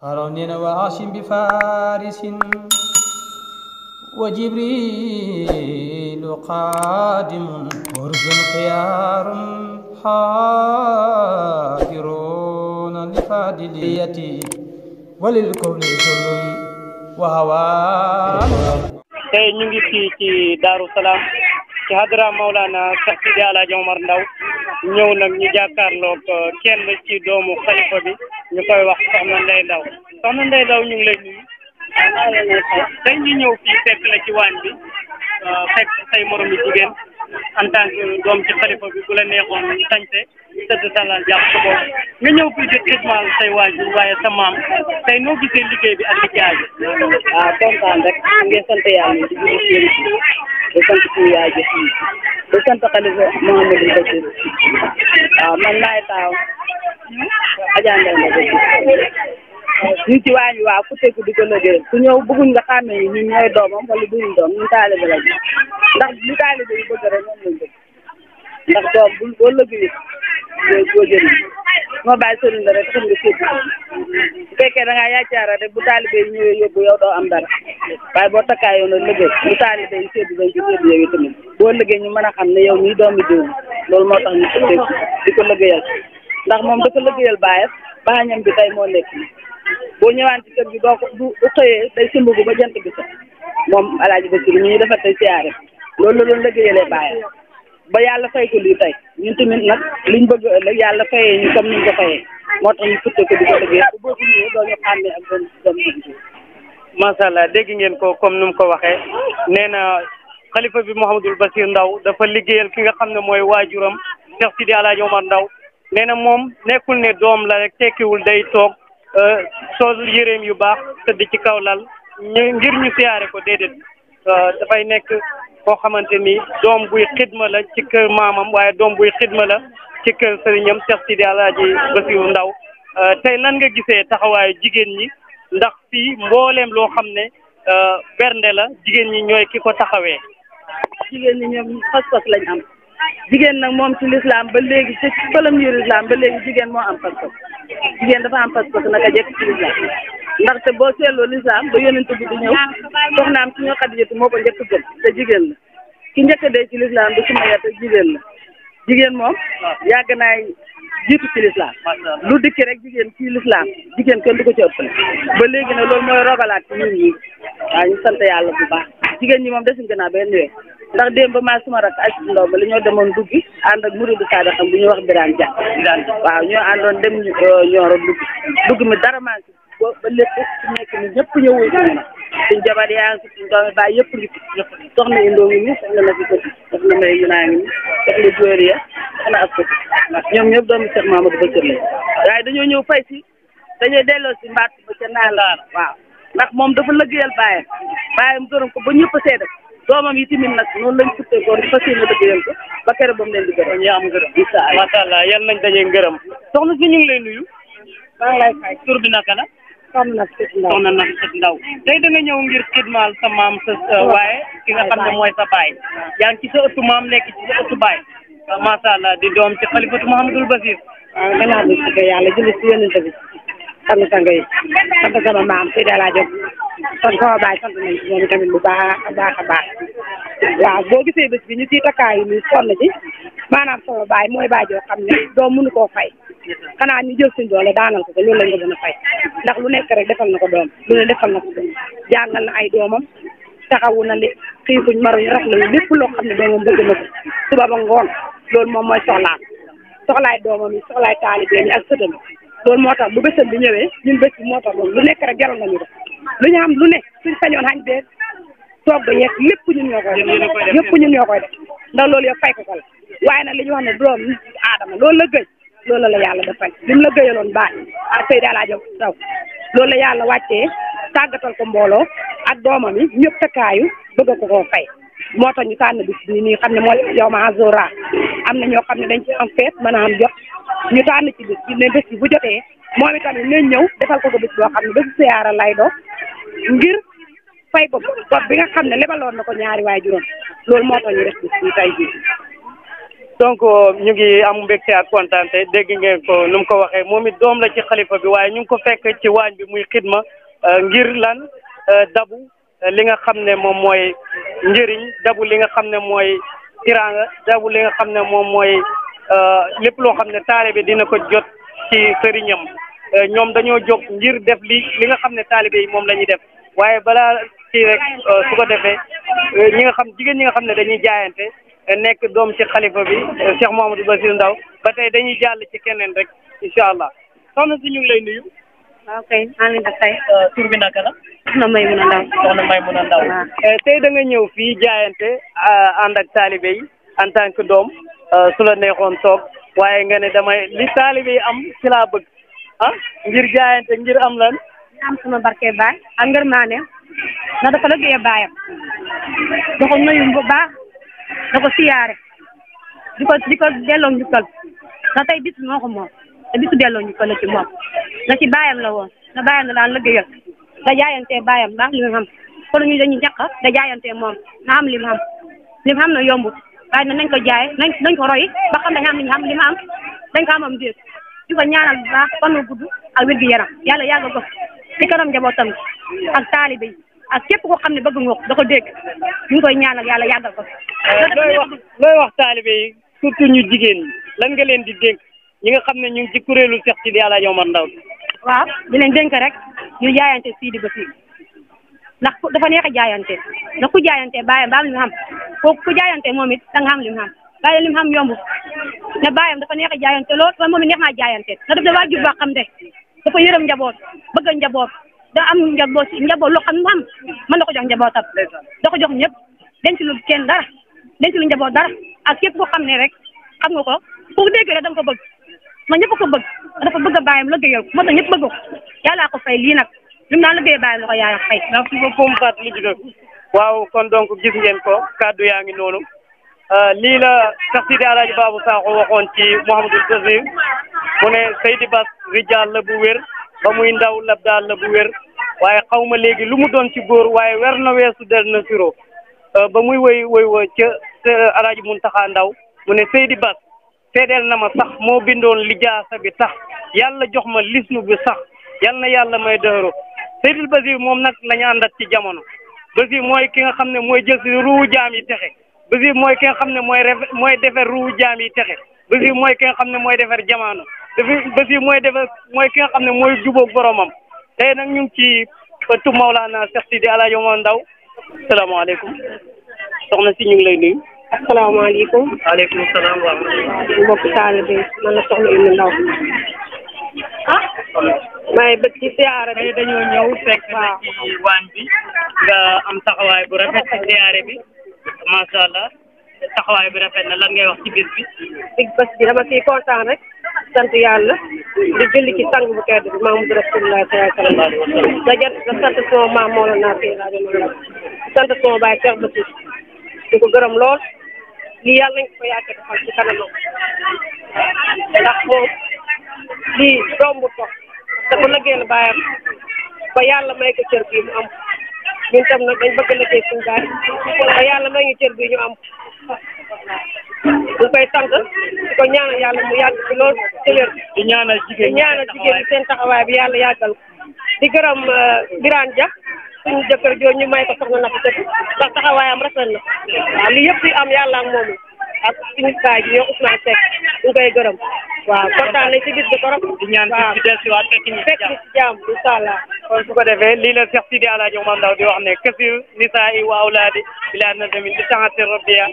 هارون وعاصم بفارس وجبريل قادم ورسل خيار حافرون لفاضليتي وللكون سل وهوان. tey ñu ngi fii ci Darou Salam ci hadra Maulana Cheikh Sidi Alhaji Omar Ndaw ñëw nag ñu jàkkaarloog kenn ci doomu xalifa bi ñu koy wax Soxna Ndeye Ndaw. Soxna Ndeye Ndaw ñu ngi lay nuyu. tey ñu ñëw fii fekk la ci waañ bi fekk say moromu jigéen en tant que doom ci xalifa bi bu la neexoon sañse tëdd salal jàpp sa bopp nga ñëw fii di xidmaal say waajur waaye sa maam tey noo gisee liggéey bi ak liggéey bi. waaw kontaan rek ngeen sant yàlla di julli ci yéen di sant suñu yaay ji di sant xalifa Mouhamadou Bachir waaw man maay taaw Adja Ndeye Ndaw ñu ci waañ bi waaw ku tekku di ko liggéey ku ñëw bëgguñ nga xàmmee ni ñun ñooy doomam wala duñu doom ñun taalibe la ndax li taalibe yi bëgg rek moom lañ bëgg ndax doom boo liggéey boo jëriñ moo bàyyi sëriñ la rek xam nga séddu bu fekkee da ngaa yaacaara rek bu taalibe yi ñëwee yóbbu yow doo am dara waaye boo takkaayoo na liggéey bu taalibe yi séddu dañ ko séddu yow tamit boo liggéey ñu mën a xam ne yow mii doomi diw loolu moo tax ñu ko di ko liggéeyal ndax moom dafa liggéeyal baayam baañam bi tey moo nekk boo ñëwaan ci kër gi doo ko du xëyee day simb bu ba jant bi sax moom Alaaji Basiru ñu dafa tey siyaare loolu la doon liggéeyalee baayam ba yàlla fay ko lii tey ñun tamit nag liñ bëgg ëllëg yàlla fayee ñu comme niñ ko fayee moo tax ñu futte ko di ko liggéey bu boobu ñëwee doo ñu xàmmee ak doom bi. macha allah dégg ngeen ko comme ni mu ko waxee nee na xalifa bi Mouhamadul Bachir Ndaw dafa liggéeyal ki nga xam ne mooy waajuram Cheikh Sidi Alhaji Omar Ndaw nee na moom nekkul ne doom la rek tekkiwul day toog sol yéreem yu baax tëdd ci kaw lal ngir ñu siyaare ko déedéet dafay nekk koo xamante ni doom buy xidma la ci kër maamam waaye doom buy xidma la ci kër sëriñam Cheikh Sidi Alhaji Basiru Ndaw tey lan nga gisee taxawaayu jigéen ñi ndax fii mbooleem loo xam ne bernde la jigéen ñi ñooy ki ko taxawee. jigéen ñi ñoom pas-pas lañ am jigéen nag moom ci lislaam ba léegi ci premier islam ba léegi jigéen moo am pas-pas jigéen dafa am pas-pas naka jekk ci lislaam ndaxte boo seetloo lislaam ba yonent bi di ñëw soxnaam ci ñoo Xadijatu moo ko njëkk gëm te jigéen la ki njëkk dee ci lislaam bi Sumayya te jigéen la jigéen moom yàgg naay jiitu ci lislaam lu dikki rek jigéen ci lislaam jigéen kenn du ko ci ëppale ba léegi nag loolu mooy rogalaat ci ñun ñi waaw ñu sant yàlla bu baax jigéen ñi moom desuñ gannaaw benn wee ndax démb ba maa suma rak Aïssa Ndaw ba li ñoo demoon duggi ànd ak muridu saada xam bu ñuy wax Birane Dia waaw ñoo àndoon dem ñooro dugg mi dara maa ngi ba lépp su nekk ni ñëpp ñëwul suñ jabar yaa ngi suñ doomi baay yëpp ngi soxna Indoo ngi ni soxna na fi sëti soxna may yunaa ngi ni soxna Jóoriya soxna ak sëti ñoom ñëpp doomi Cheikh Mamadou Bachir lañ waaye dañoo ñëw fay si dañoo delloo si mbaat ba ca naan waaw ndax moom dafa lëggéeyal baayam gërëm ko ba ñëpp a seede doomam yi tamit nag noonu lañ futtee ko fas yéene liggéeyal ko ba kere ba mu leen di gërëm ñu am ngërëm incha allah macha allah yal nañ dajee ngërëm soxna si ñu ngi lay nuyu. maa ngi lay fay tur bi naka la. soxna Nafissatou Ndaw soxna Nafissatou Ndaw tey da nga ñëw ngir xidmaal sa maam sa waaye ki nga xam ne mooy sa baay yaa ngi ci sa ëttu maam nekk ci sa ëttu baay macha allah di doom ci xalifatu Mouhamadul Bachir. waaw gannaaw bi si yàlla julli si yonent bi sang yi sant sama maam Seydi Alhaji sant sama baay sant nañ ci ñoom tamit bu baax a baax a baax waaw boo gisee bés bi ñu ciy takkaayu ni sonn ci maanaam sama baay mooy baay joo xam ne doom mënu koo fay xanaa ñu jël suñ doole daanal ko loolu lañ ko gën a fay ndax lu nekk rek defal na ko doom lu ne defal na ko doom jàngal na ay doomam taxawu na li xiifuñ maruñ raf lañu lépp loo xam ne doomam bëgg na ko suba ba ngoon loolu moom mooy soxlaay doomam yi soxlaay taalibe yi ak sëtam loolu moo tax bu bésam bi ñëwee ñun bés bi moo tax loolu lu nekk rek jaral nañu def lu ñu xam lu ne suñ sañoon xañ bee toog ba yegg lépp ñun ñoo koy def lépp ñun ñoo koy def ndax loolu yëpp fay ko la waaye nag li ñu wax ne doom aadama loolu la gëj loolu la yàlla dafay li mu la gëyaloon baax ak Seydi Alhaji Ndaw loolu la yàlla wàccee tàggatal ko mbooloo ak doomam yi ñëpp takkaayu bëgg ko koo fay moo tax ñu tànn bis bi nii xam ne mooy yow ma Azura am na ñoo xam ne dañ ci am feet mën a am jot ñu tànn ci bis bi ne bés bi bu jotee moom itamit nañ ñëw defal ko bis boo xam ne bésu siyaara lay do ngir fay ko bopp bi nga xam ne lebaloon na ko ñaari waajuram loolu moo tax ñu def bis bi tey jii donc ñu ngi am mbégte ak kontaante dégg ngeen ko nu mu ko waxee moom it doom la ci xalifa bi waaye ñu ngi ko fekk ci waañ bi muy xidma ngir lan dabu li nga xam ne moom mooy njëriñ dabu li nga xam ne mooy tiraanga dabu li nga xam ne moom mooy lépp loo xam ne taalibe dina ko jot ci sëriñam ñoom dañoo jóg ngir def li nga xam ne taalibe yi moom la ñuy def waaye balaa ci rek su ko defee ñi nga xam jigéen ñi nga xam ne dañuy jaayante nekk doom ci xalifa bi Cheikh Mouhamadou Bassirou Ndaw ba tey dañuy jàll ci keneen rek incha allah soxna si ñu ngi lay nuyu. waaw kay maa ngi lay fay. tur bi naka la. soxna Maymuna Ndaw. soxna Maymuna Ndaw. tey da nga ñëw fii jaayante ànd ak taalibe yi en tant que doom su la neexoon toog waaye nga ne damay li taalibe yi am ci laa bëgg ngir jaayante ngir am lan. am sama barke baay ak ngër maa ne ndax dafa liggéey baayam da ko nuyu bu baax da ko siyaare di ko delloo njukkal ndax tey bis moo ko moom te bisu delloo njukkal la ci moom la ci baayam la woon na baayam la daan liggéeyal da jaayantee baayam baax li mu xam kon ñu dañuy ñàkk da jaayantee moom na am li mu xam na yombut waaye nañ ko jaay nañ ko roy ba xam dañ am li mu xam li mu am dañ ko amam déet di ko ñaanal bu baax fan wu gudd ak wér gi yaram yàlla yàgg ko ci kanam njabootam ak taalibe yi ak képp koo xam ne bëgg nga ko da ko dégg ñu ngi koy ñaanal yàlla yàggal ko. looy wax taalibe yi surtout ñu jigéen ñi lan nga leen di dénk ñi nga xam ne ñu ngi ci kuréelu Cheikh Sidi Alaaji Omar Ndaw. waaw di leen dénk rek ñu jaayante Sidi ba fii ndax dafa neex a jaayante ndax ku jaayante bàyyam ba am li mu xam ku jaayante moom it da nga xam li mu xam waaye li mu xam yomb ne bàyyam dafa neex a jaayante lool waaye moom it neex naa jaayante ndax daf da waajur boo xam ne dafa yërëm njaboot bëgg njaboot da am njaboot loo xam ne xam mën na ko jox njabootam da ko jox ñëpp denc lu kenn dara denc lu njaboot dara ak képp koo xam ne rek xam nga ko ku dégg rek da nga ko bëgg ma ñëpp ko bëgg dafa bëgg a bàyyam liggéeyal moo tax ñëpp bëgg ko yàllaa ko fay lii nag li mu daan liggéey bàyyam la ko yaayam fay. merci beaucoup Fatou Lidjina waaw kon donc gis ngeen ko kaddu yaa ngi noonu lii la Cheikh Sidi Alaaji Babou Sakho waxoon ci Mouhamadou Bassir mu ne Seydi Bass rijaal la bu wér ba muy ndaw lab daal la bu wér waaye xaw ma léegi lu mu doon ci góor waaye wer na weesu del na siro ba muy woy ca Alaaji Muntaxa Ndaw mu ne Seydi Bass seedeel na ma sax moo bindoon lijaasa bi tax yàlla jox ma lisnu bi sax yal na yàlla may dëhëro Seydil Bassir moom nag la ñu àndat ci jamono Bassir mooy ki nga xam ne mooy jël si ruu jaam yi texe Bassir mooy ki nga xam ne mooy defar ruu jaam yi texe Bassir mooy ki nga xam ne mooy defar jamaano Bassir mooy ki nga xam ne mooy jubóog boromam tey nag ñu ngi ci ëttu Mawlana Cheikh Sidi Alaaji Omar Ndaw salaamaaleykum soxna si ñu ngi lay nuyu. asalaamaaleykum. waaleykum salaam wa rahmatulah. mbokk taalibe man la soxna Ibou Ndaw may bëgg ci siyaare bi dañoo ñëw fekk na ci waañ bi nga am taxawaay bu rafet ci siyaare bi macha allah taxawaay bi rafet na lan ngay wax ci bis bi. big bés bi dama ciy kontaan rek sant yàlla di julli ci sang bu tedd bi Mamadou Rasulullah sallallahu alayhi wa sallam da sant sama maam Mawlana sant sama baay Cheikh Bassir di ko gërëm lool lii yàlla nañ ko yàgg defal ci kanamam ndax moom lii rombu ko dafa liggéeyal baayam ba yàlla may ko cër bii mu am ñun tam nag dañ bëgg liggéey suñu baay ba yàlla may ñu cër bii ñu am ñu koy sant di ko ñaanal yàlla mu yàgg ci lool ci wér di ñaanal jigéen ñi seen taxawaay bi yàlla yàggal ko di gërëm Birane Dia suñu jëkkër jooju ñu may ko soxna na fi tëdd ndax taxawaayam rafet na waaw lii yëpp di am yàlla ak moom ak suñu baay ji ñoo Ousmane Seck ñu koy gërëm waaw kontaan nañ ci bis bi trop. di ñaan ci dellusiwaat fekk ñu ci jàmm incha allah. kon su ko defee lii la Cheikh Sidi Alaaji Omar Ndaw di wax ne kasir nisaa'i wa awlaadi bila nazamin li taxati rabbiya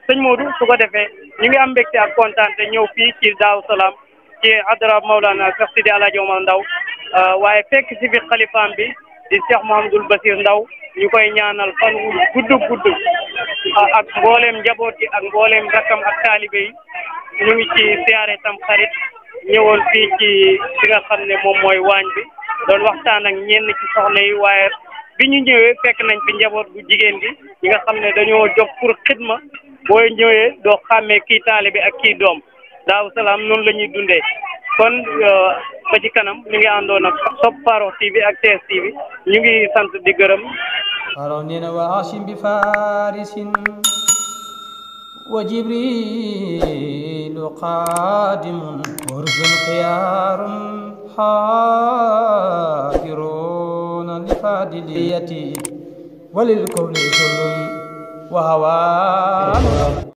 sëñ Modou su ko defee ñu ngi am mbégte ak kontaan te ñëw fii ci Daaru Salaam ci adra Mawlana Cheikh Sidi Alaaji Omar Ndaw waaye fekk ci biir xalifaam bi di Cheikh Mouhamadoul Bassir Ndaw ñu koy ñaanal fan wu gudd ak mbooleem njaboot yi ak mbooleem rakkam ak taalibe yi ñu ngi ci siyaare tam xarit ñëwoon fii ci fi nga xam ne moom mooy waañ bi doon waxtaan ak ñenn ci soxna yi waaye bi ñu ñëwee fekk nañ fi njaboot bu jigéen gi ñi nga xam ne dañoo jóg pour xidma booy ñëwee doo xàmmee kii taalibe ak kii doom Daaru Salaam noonu la ñuy dundee kon ba ci kanam ñu ngi àndoon ak Sopp Farokh TV ak TS TV ñu ngi sant di gërëm Farokh nee na wa asim bi farisin وجبريل قادم ورسل خيار حافرون لفاضليتي وللكون سل وهوان